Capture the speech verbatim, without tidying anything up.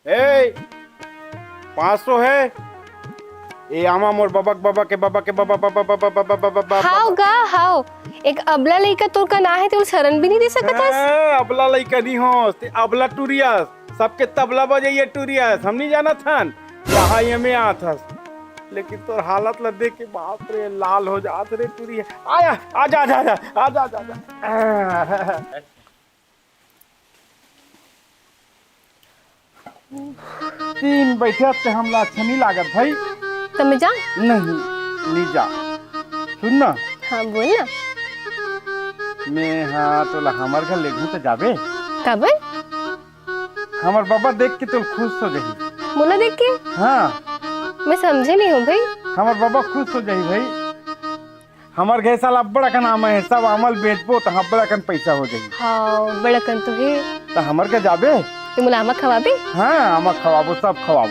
ए, पाँच सौ हे। ए आमा मोर बबा के बबा के बबा के बबा बबा बबा बबा बबा बबा बबा। हाव गा, हाव। एक अबला लइका तोर कन आहे, तेला शरण भी नहीं दे सकत हस। ए, अबला लइका नहीं होस, ते अबला टूरी अस। सबके तबला बजाइया टूरी अस, हम नहीं जानत हन। यहाँ ये में आत हस। लेकिन तोर हालत ला देख के बाप रे, लाल हो जात रे टूरी। आया, आजा, आजा, आजा, आजा, आजा, आजा। तीन बैठे ते हमला अच्छा नहीं लागत भाई। त मैं जा? नहीं, नहीं जा। सुन ना। हाँ, बोल ना। मैं, हाँ, तोला हमर घर लेगहूँ त जाबे? काबर? हमर बाबा देख के तो खुश हो जाही। मोला देख के? हाँ। मैं समझे नहीं हूँ भाई। हमर बाबा खुश हो जाही भाई। हमर घर साल अब्बड़ अकन आमा हे, सब आमा ल बेचबो त अब्बड़ अकन पैसा हो जाही। हाँ, बड़ अकन तो हे। त हमर घर जाबे? ते मोला आमा खवाबे? हाँ, आमा खवाबो, सब खवाबो।